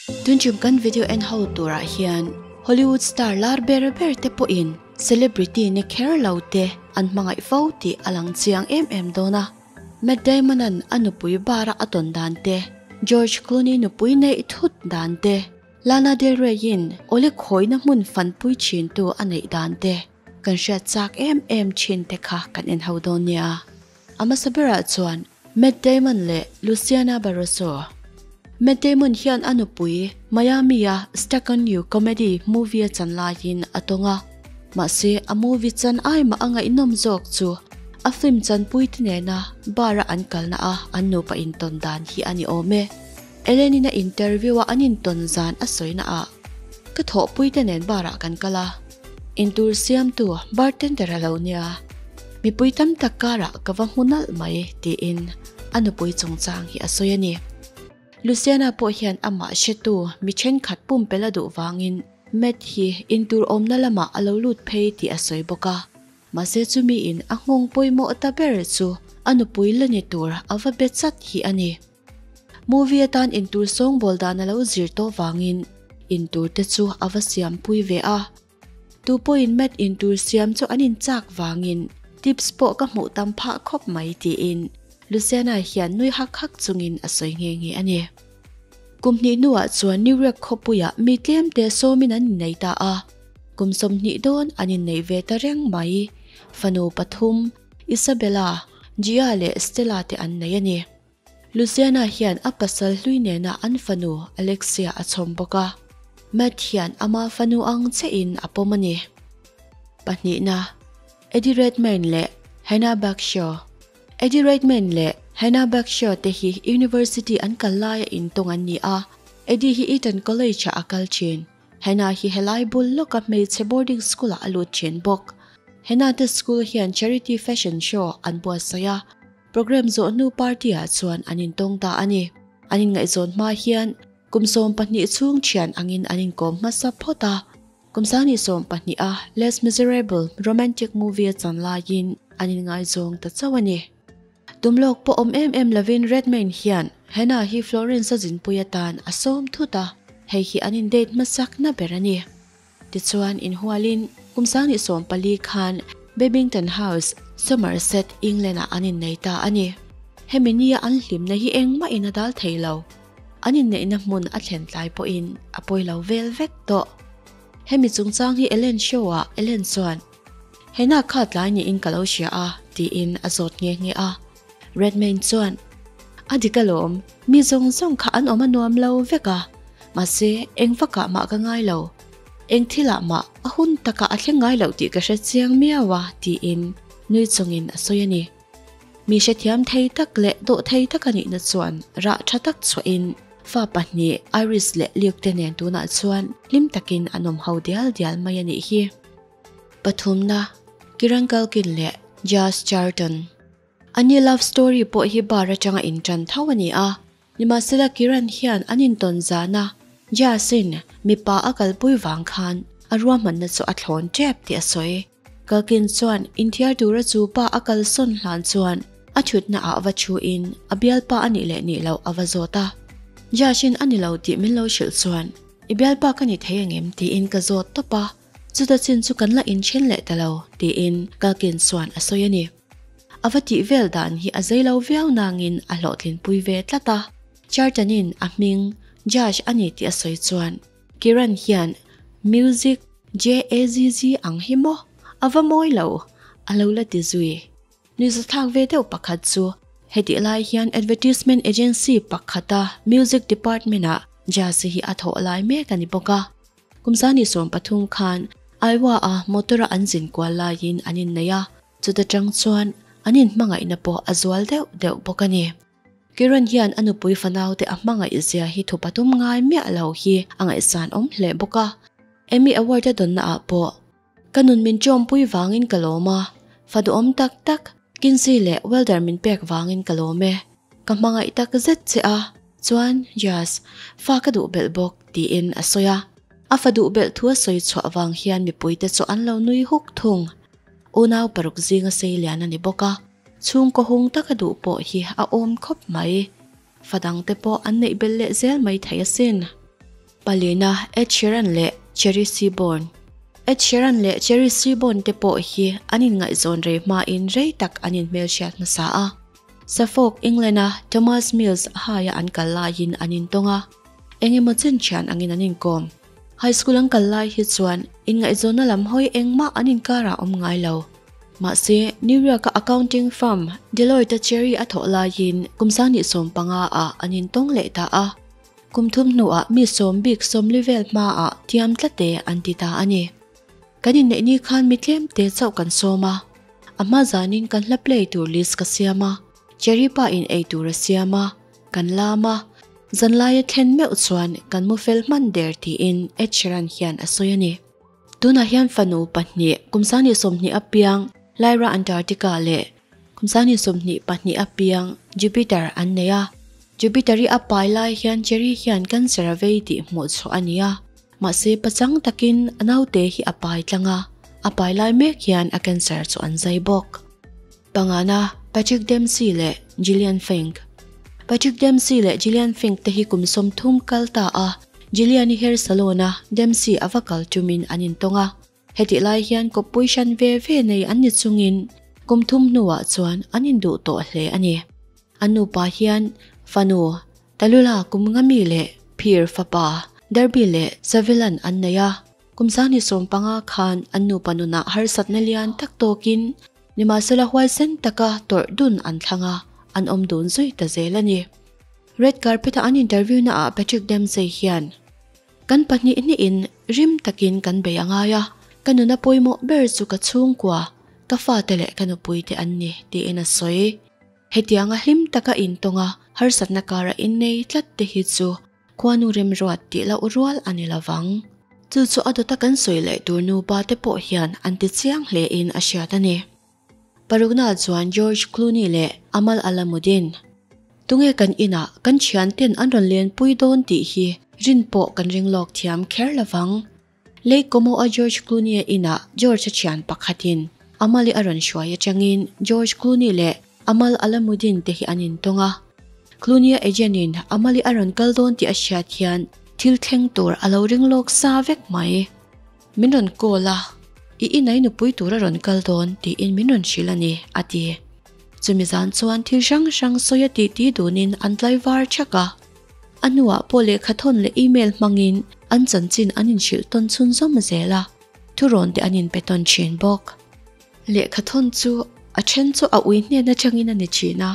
Tunchum kan video en ho turah hian Hollywood star lar ber ber te pawhin celebrity ni kher lo te an hmangaih fo tih a lang chiang em em dawn a. Matt Damon-a'n a nupui bara a tawn dan te, George Clooney nupui neih thut dan te, Lana Del Rey-in awle khawihna hmun fanpui thintu a neih dan te kan hriat chak em em thin te kha kan en ho dawn nia. A hmasa berah chuan Matt Damon leh Luciana Barroso. Matt Damon hian a nupui Miami-a Stuck on You comedy movie a chan laiin a tawng a, mahse a movie chan ai mah a ngaihnawm zawk chu a film chanpuite nena bar-a an kalna a an nupa intawn dan hi a ni awm e. Ellen-in a interview-a an intawn zan a sawina ah, Ka thawhpuite nen bar-ah kan kal a, intur siamtu bartender a lo nia, mipui tam tak karah ka va hmu nalh mai, tiin a nupui chungchang hi a sawi a ni. Luciana pawh hian amah hretu mi thenkhat pumpelh a duh vangin Matt hi intur awmna lamah a lo lut phei tih a sawi bawk a. Mahse chumi in a nghawng pawimawh ta ber chu a nupui la ni tur a va be chat hi a ni. Movie atan intur sawngbawl dan a lo zir tawh vangin intur te chu a va siam pui ve a. Tu pawhin Matt intur siam chu an inchak vangin tips pawh ka hmuh tam phah khawp mai tiin Luciana hian nui hak hak chungin a sawi nghe nghe a ni. Kum hnih hnuah chuan New York khawpuiah mi tlemte sawmin an innei ta a, kum 20 dawn an innei ve ta reng mai. Fanu pathum, Isabella, Gia leh Stella te an nei a ni. Luciana hian a pasal hlui nena an fanu Alexia a chhawm bawk a, Matt hian ama fanu ang chiahin a pawm a ni. Pahnihna, Eddie Redmayne leh Hannah Bagshaw Eddie Redmayne leh Hannah Bagshaw te hi university an kal laia intawng an ni a, Eddie hi Eton College-ah a kal thin. Hannah hi helai bul lawka hmeichhe boarding school-ah a lut thin bawk. Hannah te school hian charity fashion show an buatsaih a, Program zawh hnu party ah chuan an intawng ta a ni. An inngaihzawn hma hian kum 12 chhung thian angin an inkawm hmasa phawt a. Kum 2012 a Les Miserables romantic movie a chan laiin an inngaizawng ta chauh a ni. Tum lawk pawh awm em em lovin Redmayne hian Hannah hi Florence a zinpui atan a sawm thut a, hei hi an in-date hmasak na ber a ni. Tichuan, inhualin kum 2014 khan Babington House, Somerset, England-ah an innei ta a ni. Hemi nia an hlimna hi engmahin a dal thei lo. An inneihna hmun a thlen tlai pawhin a pawi lo vel vek tawh. Hemi chungchang hi Ellen Show-ah Ellen chuan, Hena kha tlai niin ka lo hria a, tiin a zawt nghe nghe a. Redmayne chuan, A dik alawm, mi zawng zawng kha an awm a nuam lo vek a, mahse eng vakah mah ka ngai lo. Eng thilah mah a hun takah a thleng ngai loh tih ka hre chiang miau a, tiin nui chungin a sawi a ni. Mi hrethiam thei tak leh dawh thei tak a nihna chuan rah tha tak chhuahin fa pahnih Iris leh Luke te nen tunah chuan hlim takin an awm ho dial dial mai a nih hi. Pathumna, Kiran Culkin leh Jazz Charlton. Ani love story pawh hi bar atanga intan tho a ni a, nimahsela Kiran hian an intawn zana Jazz-in mipa a kalpui vang khan a ruahmanna chu a thlawn tep tih a sawi. Culkin chuan inthiar tura chu pa a kalsawn hlan chuan a thutna ah va thuin a bialpa a nih leh nih loh a va zawt a. Jazz-in a ni lo tih min lo hrilh chuan i bialpa ka ni thei angem tiin ka zawt tawp a, chuta chin chu kan la inthen leh ta lo tiin Culkin chuan a sawi a ni. A va tih vel dan hi a zei lo viau nangin a hlawhtlinpui ve tlat a. Chartanin a hming Judge a ni tih a sawi chuan Kiran hian Music JAZZ ang hi maw? A va mawi lo! A lo la ti zui. Nuihzathlak ve deuh pakhat chu hetih lai hian advertisement agency pakhata music department-ah Jazz hi a thawh lai mek a ni bawk a. Kum 2013 khan Iowa-a motor-a an zin kual laiin an innei a. Chuta tang chuan an inhmangaihna pawh a zual deuh deuh bawk a ni. Kiran hian a nupui fanaute a hmangaih zia hi thu pathum ngai miah lo hi a ngaihsan awm hle bawk a. Emmy Award a dawnna ah pawh ka nun min tawmpui vangin ka lawm a, fa duhawm tak tak Kinsey leh Welder min pek vangin ka lawm e. Ka hmangaih tak zet che a, chuan Jazz, fa ka duh belh bawk tiin a sawi a. A fa duh belh thu a sawi chhuah vang hian mipuite chu an lo nui huk thung. Unau paruk zinga sei lian a ni bawk a, chhungkaw hung taka duh pawh hi a awm khawp mai. Fa dangte pawh an neih belh leh zel mai thei asin. Palina, Ed Sheeran leh Cherry Seaborn. Ed Sheeran leh Cherry Seaborn te pawh hi an inngaihzawn rei hmain rei tak an inhmelhriat hmasa a. Suffolk, England-a Thomas Mills High-a an kal laiin an intawng a, eng emaw chen thian angin an inkawm. High school an kal lai hi chuan inngaihzawnna lam hawi engmah an inkarah awm ngai lo. Mahse, New York-a accounting firm Deloitte-a Cherry a thawh laiin kum 2015 ah an intawng leh ta a. Kum thum hnuah mi sawm bik 40 vel hmaah thiam tlate an ti ta a ni. Kan inneih ni khan mi tlem te chauh kan sawm a, a hma zanin kan hla play tur list ka siam a, Cherry pa in ei tur a siam a, kan lam a, zanlaia thlen meuh chuan kan mu fel hman der tiin Ed Sheeran hian a sawi a ni. Tunah hian fanu pahnih kum 2020 apiang Lyra Antarctica leh kum 2022 apiang Jupiter an nei a. Jupiter hi a pai lai hian Cherry hian cancer a vei tih hmuh chhuah a ni a. Mahse pachang takin a naute hi a pai tlang a, a pai lai mek hian a cancer chu an zai bawk. Pangana, Patrick Dempsey leh Gillian Fink. Patrick Dempsey leh Gillian Fink te hi kum 30 kal ta a, Gillian-i hair salon-a Dempsey a va kal tumin an intawng a. Hetih lai hian kawppui hran ve ve nei an ni chungin kum thum hnuah chuan an induh tawh hle a ni. An nupa hian fanu Tallulah kum nga mi leh phir fapa Derby leh Savilan an nei a. Kum 2015 khan an nupa nunah harsatna lian tak tawkin nimahsela huaisen taka tawrh dun an thlang a, an awm dun zui ta zel a ni. Red carpet-a an interview naah Patrick Dempsey hian, Kan pahnih hnihin rim takin kan bei a ngai a, ka nuna pawimawh ber chu ka chhungkua, ka fate leh ka nupuite an ni, tiin a sawi. Hetianga hlim taka intawnga harsatna kara innei tlat te hi chu khuanu remruat tih loh rual a ni lovang. Chu chu a dawta kan sawi leh tur nupa te pawh hian an ti chiang hlein a hriat a ni. Parukna chuan George Clooney leh Amal Alamuddin. Tunge kan inah kan thianten an rawn lenpui dawn tih hi rin pawh kan ring lawk thiam kher lovang. Lake Como a George Clooney-a inah George-a thian pakhatin Amal-i a rawn hruai atangin George Clooney leh Amal Alamuddin te hi an intawng a. Clooney-a agent-in Amal-i a rawn kal dawn tih a hriat hian thil thleng tur a lo ring lawk sa vek mai. Min rawn call a, i inai nupui tur a rawn kal dawn tiin min rawn hrilh a ni, a ti. Chumi zan chuan thil hrang hrang sawi a titi dunin an tlaivar thak a. A hnuah pawh lehkhathawn leh email hmangin an chanchin an inhrilh tawn chhunzawm zel a, thurawn te an inpe tawn thin bawk. Lehkhathawn chu a then chu a ui hnen atangin a ni thin a,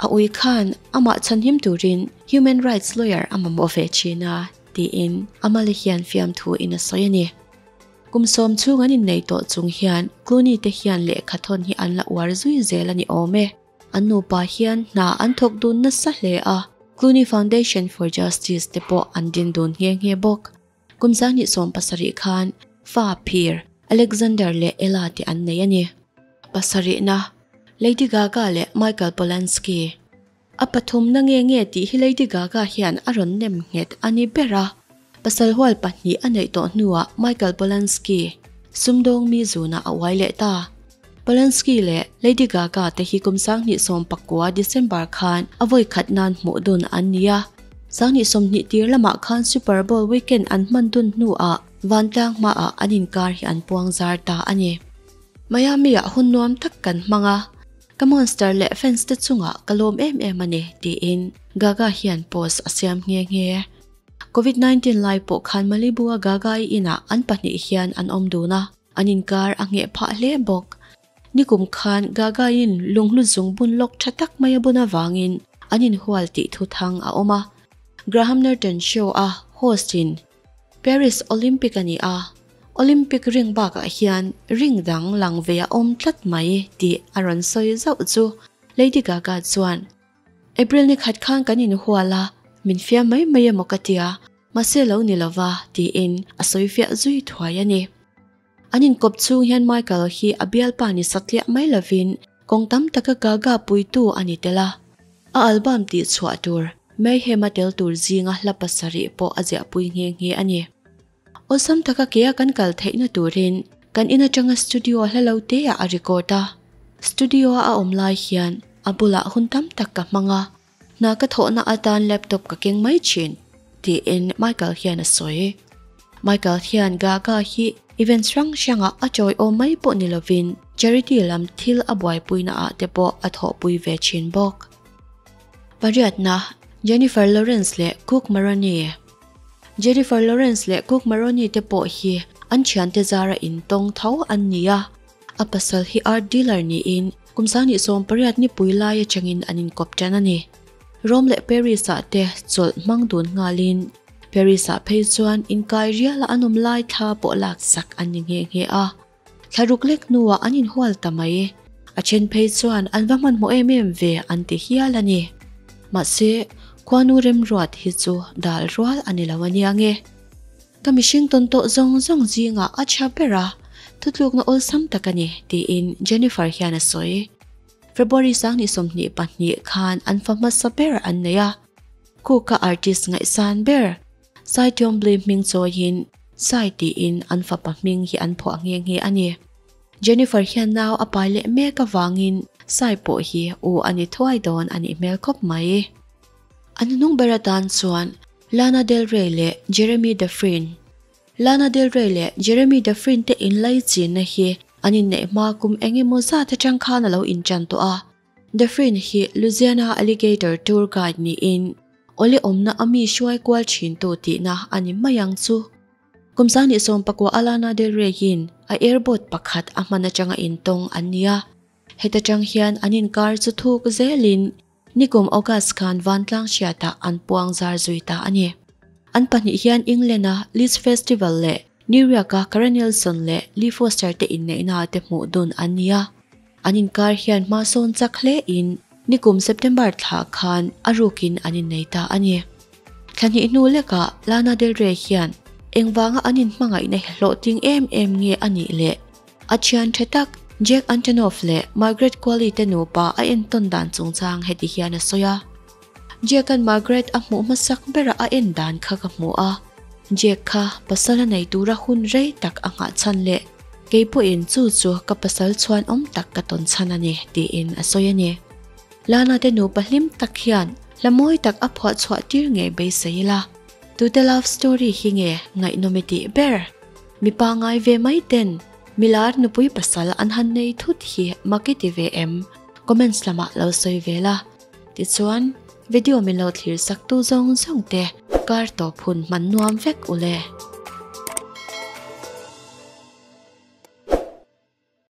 a ui khan amah chhanhim turin human rights lawyer a mamawh ve thin a, tiin Amali hian fiamthu in a sawi a ni. Kum 10 chhung an innei tawh chung hian Clooney te hian lehkhathawn hi an la uar zui zel a ni awm e. An nupa hian hna an thawk dun nasa hle a, Clooney Foundation for Justice te pawh an din dun nghe nghe bawk. Kum 2017 khan fa phir Alexander leh Ella te an nei a ni. Pasarihna, Lady Gaga leh Michael Polanski. A pathum na nge nge tih hi Lady Gaga hian a rawn nem nghet a ni ber a. Pasal hual pahnih a neih tawh hnuah Michael Polanski sumdawng mi zunah a uai leh ta. Polanski leh Lady Gaga te hi kum 2019 December khan a vawi khat nan hmuh dun an ni a. 2020 tir lamah khan Super Bowl weekend an hman dun hnuah vantlang hmaah an inkar hi an puang zar ta a ni. Miami-ah hun nuam tak kan hmang a, ka monster leh fans te chungah ka lawm em em a ni, tiin Gaga hian post a siam nghe nghe. Covid-19 lai pawh khan Malibu-a Gaga-i inah an pahnih hian an awm dun a, an inkar a ngheh phah hle bawk. Nikum khan Gaga-in lunghlu zung bun lawk tha tak mai a bun avangin an inhual tih thu thang a awm a. Graham Norton show-a host-in Paris Olympic a ni a, Olympic ring bakah hian ring dang lang ve a awm tlat mai tih a rawn sawi zauh chu Lady Gaga chuan, April ni khat khan kan inhual a, min fiam mai mai emaw ka tia, mahse lo ni lova tiin a sawi fiah zui thuai a ni. An inkawp chhung hian Michael hi a bialpa ni satliah mai lovin kawng tam taka Gaga puitu a ni tel a. A album tih chhuah tur Mayhem a tel tur zinga hla pasarih pawh a ziahpui nghe nghe a ni. Awlsam taka kea kan kal theihna turin kan in atanga studio hla lo te ah a record a. Studio a a awm lai hian a bulah hun tam tak ka hmang a, hna ka thawhna atan laptop ka keng mai thin. tiin Michael hian a sawi. Michael hian Gaga hi events hrang hrangah a chawiawm mai pawh ni lovin charity lam thil a buaipuina ah te pawh a thawhpui ve thin bawk. Pariatna, Jennifer Lawrence leh Cooke Maroney Jennifer Lawrence leh Cooke Maroney te pawh hi an thiante zara intawng tho an ni a. A pasal hi art dealer niin kum 28 nipui lai atangin an inkawp tan a ni. Rome leh Paris ah te chawlh hmang dun nghalin Paris ah phei chuan inkai riala an awm lai thla pawh laksak an ni nghe nghe a. Thlaruk lek hnuah an inhual ta mai. A then phei chuan an va hmanhmawh em em ve an ti hial a ni. Mahse, khuanu remruat hi chu dal rual a ni lo a nia nge. Ka mihring tawn tawh zawng zawng zingah a tha ber a, thutlukna awlsam tak a ni, tiin Jennifer hian a sawi. February 2022 khan an fa hmasa ber an nei a, Cook-a artist ngaihsan ber Sai Tiombli hming chawiin Sai tiin an fapa hming hi an phuah nghe nghe a ni. Jennifer hian nau a pai leh mek avangin Sai pawh hi u a ni thuai dawn a nih hmel khawp mai. An hnung ber atan chuan Lana Del Rey leh Jeremy Dufrene. Lana Del Rey leh Jeremy Dufrene te inlaichinna hi an inneih hma kum eng emaw zat atang khan a lo intan tawh a. Dufrene hi Louisiana Alligator Tour Guide niin awle awmna a mi hruai kual thintu tihna a ni mai ang chu. Kum 2019 a Lana Del Rey in a airboat pakhat a hman atanga intawng an ni a. Heta tang hian an inkar chu thuk zelin Nikum August khan vantlang hriatah an puang zar zui ta a ni. An pahnih hian England-a Leeds Festival leh New York-a Kara Nelson leh Lee Foster te inneihna te hmuh dun an ni a. An inkar hian hma sawn chak hle in nikum September thla khan a rukin an innei ta a ni. Thla hnih hnu lekah Lana Del Rey hian engvanga an inhmangaihna hi hlawhtling em em nge a nih le? A thian tha tak Jack Antonoff leh Margaret Qualley te nupa a entawn dan chungchang heti hian a sawi a. Jack-a'n Margaret a hmuh hmasak berah a en dan kha ka hmu a. Jack kha pasal a nei tura hun rei tak a nghah chhan leh kei pawhin chu chu ka pasal chhuan awm tak ka tawn chhan a ni, tiin a sawi a ni. Lana te nupa hlim tak hian hla mawi tak a phuah chhuah tir ngei beisei ila. Tute love story hi nge ngaihnawm i tih ber? Mipa ngai ve mai ten milar nupui pasal an han nei thut hi mak i ti ve em? Comments lamah lo sawi ve la. Tichuan, video min lo thlir sak tu zawng zawng te kar tawp hun hman nuam vek ule.